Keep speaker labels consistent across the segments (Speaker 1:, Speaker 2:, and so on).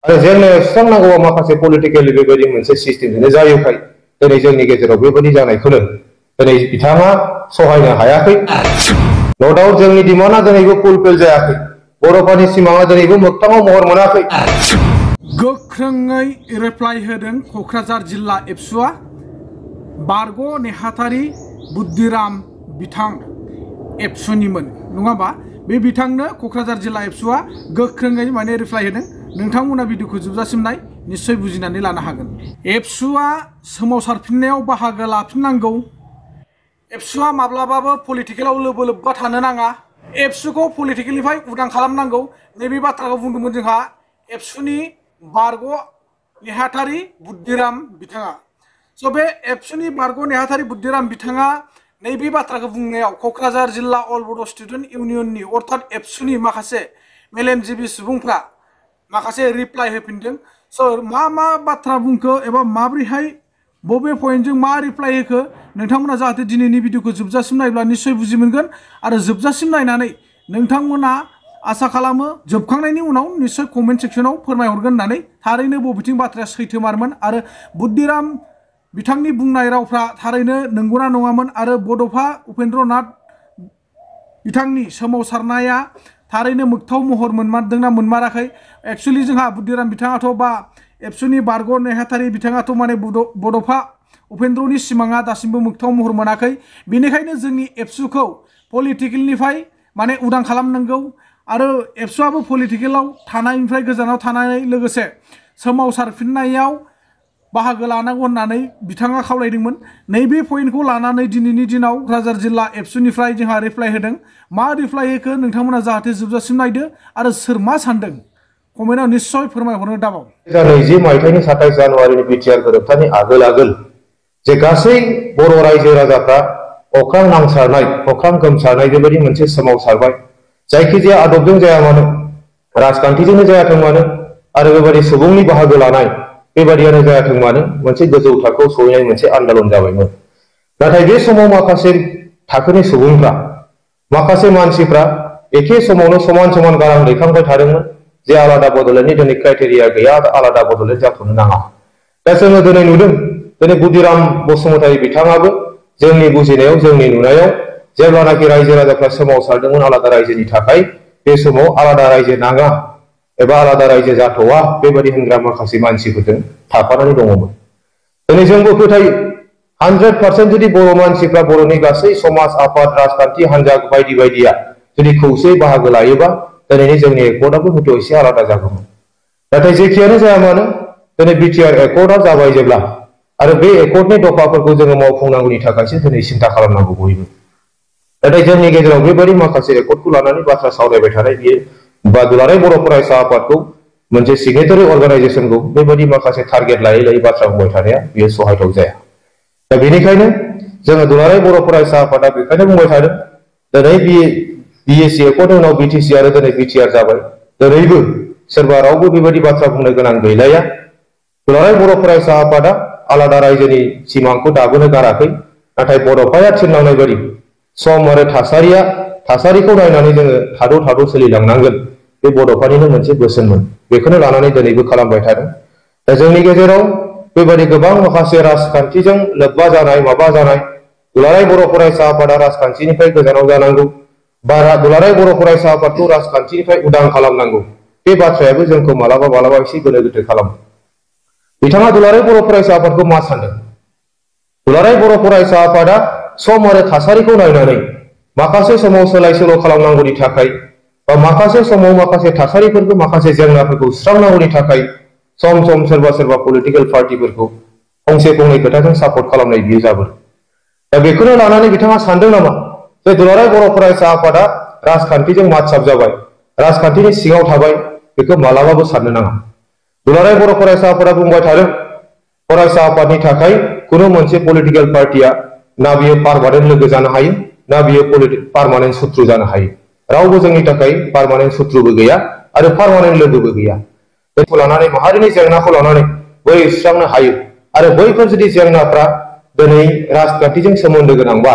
Speaker 1: आरो जोंनो सुस्रांनांगौआ माखासे पलिटिकेलि बेबायदि मोनसे सिस्टेमजोंनो जायोखाय दिनै जोंनि गेजेराव बेबायदि जानायखौनो दिनै बिथाङा सहायनो हायाखै। नो डाउट जोंनि डिमान्डआ दिनैबो फुलफिल जायाखै, बर'फोरनि सिमाङा दिनैबो मोगथाङाव महर मोनाखै।
Speaker 2: गोख्रोङै रिप्लाइ होदों क'क्राझार जिल्ला एबसुआ। बारग' नेहाथारि बुद्दिराम बिथां एबसुनिमोन नङा होमबा? बे बिथांनो क'क्राझार जिल्ला एबसुआ गोख्रोङै माने रिप्लाइ होदों। नोंथांमोना भिडिअखौ जोबजासिम नाय, निश्चय बुजिनानै लानो हागोन। एबसुआ सोमावसारफिननायाव बाहागो लाफिननांगौ। एबसुआ माब्लाबाबो पलिटिकेलाव लोब्बा थानो नाङा। एबसुखौ पलिटिकेलनिफ्राय उदां खालामनांगौ। नैबे बाथ्राखौ बुंदोंमोन जोंहा एबसुनि बारग' नेहाथारि बुद्दिराम बिथाङा। स' बे एबसुनि बारग' नेहाथारि बुद्दिराम बिथाङा नैबे बाथ्राखौ बुंनायाव क'क्राझार जिल्ला अल बड' स्टुडेन्ट इउनियननि अर्थात एबसुनि माखासे मेलेमजिबि सुबुंफ्रा माखासे रिप्लाइ होफिनदों। स' मा बाथ्रा बुंखो एबा माब्रैहाय बबे पइन्टजों मा रिप्लाइ होखो नोंथांमोना जाहाथे दिनैनि भिडिअखौ जोबजासिम नायब्ला निश्चय बुजि मोनगोन। आरो जोबजासिम नायनानै नोंथांमोना आसा खालामो जोबखांनायनि उनाव निश्चय कमेन्ट सेक्सनाव फोरमायहरगोन होननानै। थारैनो बबेथिं बाथ्राया सैथोमारमोन आरो बुद्दिराम बिथांनि बुंनाय रावफ्रा थारैनो नंगौना नङामोन आरो बड'फा उपेन्द्र नाथ बिथांनि सोमावसारनाया थारैनो मोगथाव महर मोनमारदोंना मोनमाराखै। एक्सुअलि जोंहा बुद्दिराम बिथाङाथ' बा एबसुनि बारग' नेहाथारि बिथाङाथ' माने बड'फा उपेन्द्रनि सिमाङा दासिमबो मोगथाव महर मोनाखै। बेनिखायनो जोंनि एबसुखौ पलिटिकेलनिफ्राय माने उदां खालामनांगौ आरो एबसुआबो पलिटिकेलाव थानायनिफ्राय गोजानाव थानानै लोगोसे सोमावसारफिननायाव बाहागो लानांगौ होननानै बिथाङा खावलायदोंमोन। नैबे पइन्टखौ लानानै दिनैनि दिनाव क'क्राझार जिल्ला एबसुनिफ्राय जोंहा रिप्लाइ होदों। मा रिप्लाइ होखो नोंथांमोना जाहाथे जोबजासिम नायदो आरो सोर मा सानदों कमेन्टआव निश्चय फोरमायहरनो दाबाव।
Speaker 1: 2020 मायथाइनि 27 जानुवारिनि बिटिआर गोरोबथानि आगोल जे गासै बर' रायजो राजाफ्रा अख्रां नांसारनाय, अख्रां गोमसारनाय बेबायदि मोनसे सोमावसारबाय। जायखिजाया आदबजों जाया मानो, राजखान्थिजोंनो जायाथों मानो आरो बेबायदि सुबुंनि बाहागो लानाय बेबायदियानो जायाथों मानो मोनसे गोजौ थाखोआव सहैनाय मोनसे आन्दोलन जाबायमोन। नाथाय बे समाव माखासे थाखोनि सुबुंफ्रा, माखासे मानसिफ्रा एखे समावनो समान समान गारां दैखांबाय थादोंमोन जे आलादा बड'लेण्डनि दिनै क्राइटेरिया गैया, आलादा बड'लेण्ड जाथ'नो नाङा। दा जोङो दिनै नुदों दिनै बुद्दिराम बसुमतारी बिथाङाबो जोंनि बुजिनायाव, जोंनि नुनायाव जेब्लानाखि रायजो राजाफ्रा सोमावसारदोंमोन आलादा रायजोनि थाखाय, बे समाव आलादा रायजो नाङा एबा आलादा रायजो जाथ'वा बेबायदि होनग्रा माखासे मानसिफोरजों थाफानानै दङमोन। दिनै जोंबो फोथायो 100% जुदि बर' मानसिफ्रा, बर'नि गासै समाज आफाद राजखान्थि हान्जा बायदि बायदिया जुदि खौसेयै बाहागो लायोबा दिनैनि जोंनि एकर्डआबो हयथ' एसे आलादा जागौमोन। नाथाय जेखियानो जाया मानो दिनै बिटिआर एकर्डआ जाबाय जेब्ला, आरो बे एकर्डनि दफाफोरखौ जोङो मावफुंनांगौनि थाखायसो दिनै सिन्था खालामनांगौ बयबो। नाथाय जोंनि गेजेराव बेबायदि माखासे एकर्डखौ लानानै बाथ्रा सावरायबाय थानाय, बियो बा दुलाराय बर' फरायसा आफादखौ मोनसे सिगनेटारि अर्गानाइजेसनखौ बेबायदि माखासे टारगेट लायै लायै बाथ्रा बुंबाय थानाया बियो सहायथाव जाया। दा बेनिखायनो जोङो दुलाराय बर' फरायसा आफादा बेखायनो बुंबाय थादों दिनै बिएसि एकर्डनि उनाव बिटिसि आरो दिनै बिटिआर जाबाय। दिनैबो सोरबा रावबो बेबायदि बाथ्रा बुंनो गोनां गैलाया। दुलाराय बर' फरायसा आफादा आलादा रायजोनि सिमांखौ दाबोनो गाराखै। नाथाय बड'फाया थिनलांनाय बायदि सम आरो थासारिखौ नायनानै जोङो थाद' सोलिलांनांगोन, बे बड'फानिनो मोनसे बोसोनमोन। बेखौनो लानानै दिनैबो खालामबाय थादों। दा जोंनि गेजेराव बेबायदि गोबां माखासे राजखान्थिजों लोब्बा जानाय माबा जानाय, दुलाराय बर' फरायसा आफादा राजखान्थिनिफ्राय गोजानाव जानांगौ, दुलाराय बर' फरायसा आफादखौ राजखान्थिनिफ्राय उदां खालामनांगौ, बे बाथ्रायाबो जोंखौ मालाबा मालाबा एसे गोनो गोथो खालामो। बिथाङा दुलाराय बर' फरायसा आफादखौ मा सानदों? दुलाराय बर' फरायसा आफादा सम आरो थासारिखौ नायनानै माखासे समाव सोलाय सोल' खालामनांगौनि थाखाय, बा माखासे समाव माखासे थासारिफोरखौ, माखासे जेंनाफोरखौ सुस्रांनांगौनि थाखाय सम सम सोरबा पलिटिकेल पार्टिफोरखौ फंसे फंनै खोथाजों सापर्ट खालामनाय बियो जाबोदों। दा बेखौनो लानानै बिथाङा सानदों नामा जे दुलाराय बर' फरायसा आफादा राजखान्थिजों मातसाब जाबाय, राजखान्थिनि सिङाव थाबाय? बेखौ मालाबाबो साननो नाङा। दुलाराय बर' फरायसा आफादा बुंबाय थादों फरायसा आफादनि थाखाय खुनु मोनसे पलिटिकेल पार्टिया ना बियो पारमानेन्ट लोगो जानो हायो, ना बियो पारमानेन्ट सुथ्रु जानो हायो। रावबो जोंनि थाखाय पारमानेन्ट सुथ्रुबो गैया आरो पारमानेन्ट लोगोबो गैया। बेखौ लानानै माहारिनि जेंनाखौ लानानै बै सुस्रांनो हायो। आरो बैफोर जुदि जेंनाफ्रा दिनै राजखान्थिजों सोमोन्दो गोनांबा,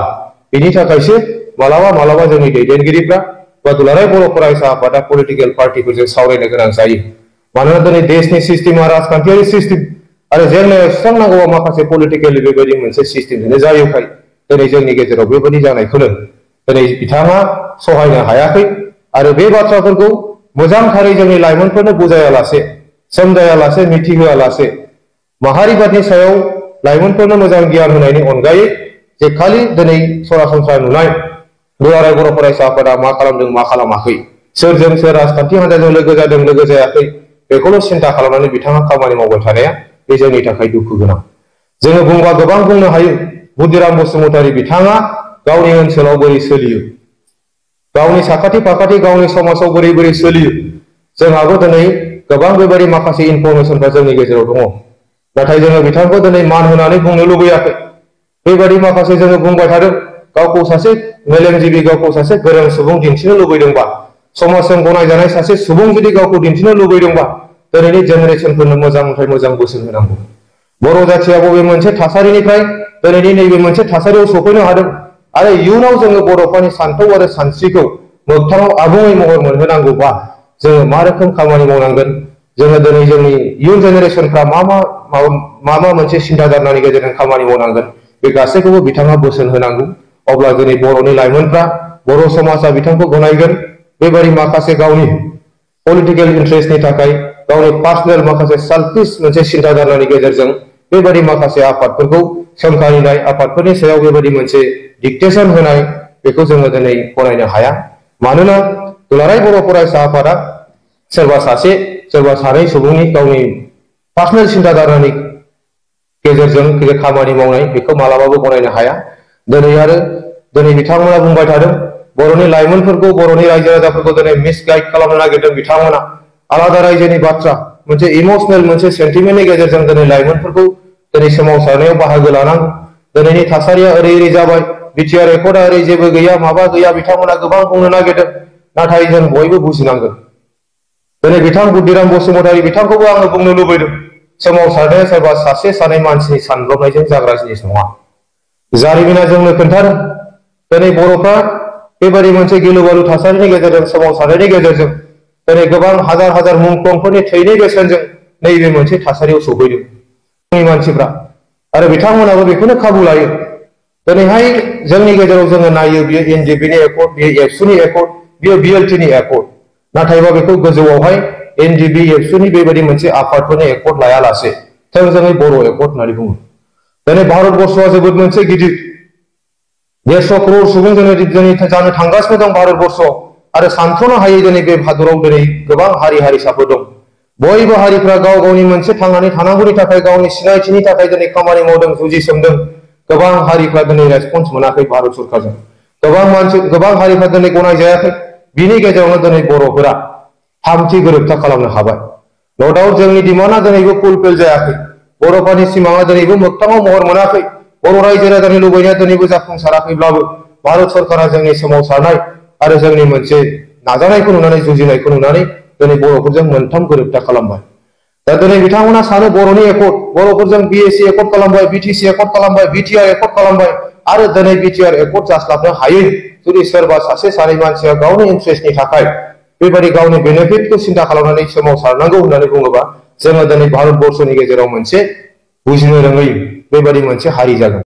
Speaker 1: बेनि थाखायसो मालाबा जोंनि दैदेनगिरिफ्रा बा दुलाराय बर' फरायसा आफादा पलिटिकेल पार्टिफोरजों सावरायनो गोनां जायो। मानोना दिनै देशनि सिस्टेमा राजखान्थियारि सिस्टेम आरो जेंनायाव सुस्रांनांगौआ माखासे पलिटिकेल बेबायदि मोनसे सिस्टेमजोंनो जायोखाय दिनै जोंनि गेजेराव बेबायदि जानायखौनो दिनै बिथाङा सहायनो हायाखै आरो बे बाथ्राफोरखौ मोजांथारै जोंनि लाइमोनफोरनो बुजायालासे समजायालासे मिथिहोआलासे माहारिबादनि सायाव लाइमोनफोरनो मोजां गियान होनायनि अनगायै जे खालि दिनै सरासनस्रा नुनाय दुलाराय बर' फरायसा आफादा मा खालामदों मा खालामाखै सोरजों सोर राजखान्थि हान्जाजों लोगो जादों लोगो जायाखै बेखौल' सिन्था खालामनानै बिथाङा खामानि मावबाय थानाया बे जोंनि थाखाय दुखु गोनां। जोङो बुंबा गोबां बुंनो हायो बुद्दिराम बसुमतारी बिथाङा गावनि ओनसोलाव बोरै सोलियो गावनि साखाथि फाखाथि गावनि समाजाव बोरै बोरै सोलियो जोंहाबो दिनै गोबां बेबायदि माखासे इनफरमेशनफ्रा जोंनि गेजेराव दङ नाथाय जोङो बिथांखौ दिनै मान होनानै बुंनो लुबैयाखै बेबायदि माखासे जोङो बुंबाय थादों गावखौ सासे मेलेमजिबि गावखौ सासे गोरों सुबुं दिन्थिनो लुबैदोंबा समाजजों गनायजानाय सासे सुबुं जुदि गावखौ दिन्थिनो लुबैदोंबा दिनैनि जेनेरेसनफोरनो मोजांनिफ्राय मोजां बोसोन होनांगौ। बर' जाथिया बबे मोनसे थासारिनिफ्राय दिनैनि नैबे मोनसे थासारियाव सफैनो हादों आरो इयुनाव जोङो बर'फोरनि सान्थौ आरो सानस्रिखौ मोगथाङाव आबुङै महर मोनहोनांगौबा जोङो मा रोखोम खामानि मावनांगोन जोङो दिनै जोंनि इयुन जेनेरेसनफ्रा मा मोनसे सिन्था धारनानि गेजेरजों खामानि मावनांगोन बे गासैखौबो बिथाङा बोसोन होनांगौ। अब्ला दिनै बर'नि लाइमोनफ्रा बर' समाजा बिथांखौ गनायगोन। बेबायदि माखासे गावनि पलिटिकेल इन्ट्रेस्टनि थाखाय गावनि पार्सनेल माखासे सेल्फिश मोनसे सिन्था धारनानि गेजेरजों बेबायदि माखासे आफादफोरखौ सोंखारिनाय आफादफोरनि सायाव बेबायदि मोनसे डिक्टेसन होनाय बेखौ जोङो दिनै गनायनो हाया। मानोना दुलाराय बर' फरायसा आफादा सोरबा सासे सोरबा सानै सुबुंनि गावनि पार्सनेल सिन्था धारनानि गेजेरजों खामानि मावनाय बेखौ मालाबाबो गनायनो हाया। दिनै बिथांमोना बुंबाय थादों बर'नि लाइमोनफोरखौ बर'नि रायजो राजाफोरखौ दिनै मिसगाइड खालामनो नागिरदों बिथांमोना आलादा रायजोनि बाथ्रा मोनसे इमोशनेल मोनसे सेन्टिमेन्टनि गेजेरजों दिनै लाइमोनफोरखौ दिनै सोमावसारनायाव बाहागो लानांगौ। दिनैनि थासारिया ओरै जाबाय बिटिआर एकर्डआ ओरै जेबो गैया माबा गैया बिथांमोना गोबां बुंनो नागिरदों नाथाय जों बयबो बुजिनांगोन। दिनै बिथां बुद्दिराम बसुमतारी बिथांखौबो आङो बुंनो लुबैदों सोमावसारनाया सोरबा सासे सानै मानसिनि सानब्रबनायजों जाग्रा जिनिस नङा। जारिमिना जोंनो खोन्थादों दिनै बर'फ्रा बेबायदि मोनसे गिलु बालु थासारिनि गेजेरजों सोमावसारनायनि गेजेरजों दिनै गोबां हाजार हाजार मुंख्लंफोरनि थैनि बेसेनजों नैबे मोनसे थासारियाव सफैदों जोंनि मानसिफ्रा आरो बिथांमोनाबो बेखौनो खाबु लायो। दिनैहाय जोंनि गेजेराव जोङो नायो बियो एनडिएफबिनि एकर्ड बियो एबसुनि एकर्ड बियो बिएलटिनि एकर्ड नाथायबा बेखौ गोजौआवहाय एनडिएफबि एबसुनि बेबायदि मोनसे आफादफोरनि एकर्ड लायालासे थोंजोङै बर' एकर्ड होननानै बुङो। दिनै भारतबर्षआ जोबोद मोनसे गिदिर 150 करोड़ सुबुं दिनै जानो थांगासिनो दं भारतबर्षआव आरो सानथ्र'नो हायै दिनै बे हादराव दिनै गोबां हारि हारिसाफोर दं। बयबो हारिफ्रा गाव गावनि मोनसे थांनानै थानांगौनि थाखाय गावनि सिनायथिनि थाखाय दिनै खामानि मावदों जुजिसोमदों। गोबां हारिफ्रा दिनै रेसपन्स मोनाखै भारत सरकारजों गोबां हारिफ्रा दिनै गनायजायाखै बिनि गेजेरावनो दिनै बर'फोरा थामथि गोरोबथा खालामनो हाबाय। न' डाउट जोंनि डिमान्डआ दिनैबो फुलफिल जायाखै बर'फोरनि सिमाङा दिनैबो मोगथाङाव महर मोनाखै बर' रायजो राजानि लुबैनाया दिनैबो जाफुंसाराखैब्लाबो भारत सरकारा जोंनि सोमावसारनाय आरो जोंनि मोनसे नाजानायखौ नुनानै जुजिनायखौ नुनानै दिनै बर'फोरजों मोनथाम गोरोबथा खालामबाय। दा दिनै बिथांमोना सानो बर'नि एकर्ड बर'फोरजों बिएसि एकर्ड खालामबाय बिटिसि एकर्ड खालामबाय बिटिआर एकर्ड खालामबाय आरो दिनै बिटिआर एकर्ड जास्लाबनो हायै जुदि सोरबा सासे सानै मानसिया गावनि इन्ट्रेस्टनि थाखाय बेबायदि गावनि बेनिफिटखौ सिन्था खालामनानै सोमावसारनांगौ होननानै बुङोबा जोङो दिनै भारतबर्षनि गेजेराव मोनसे बुजिनो रोङै बेबायदि मोनसे हारि जागोन।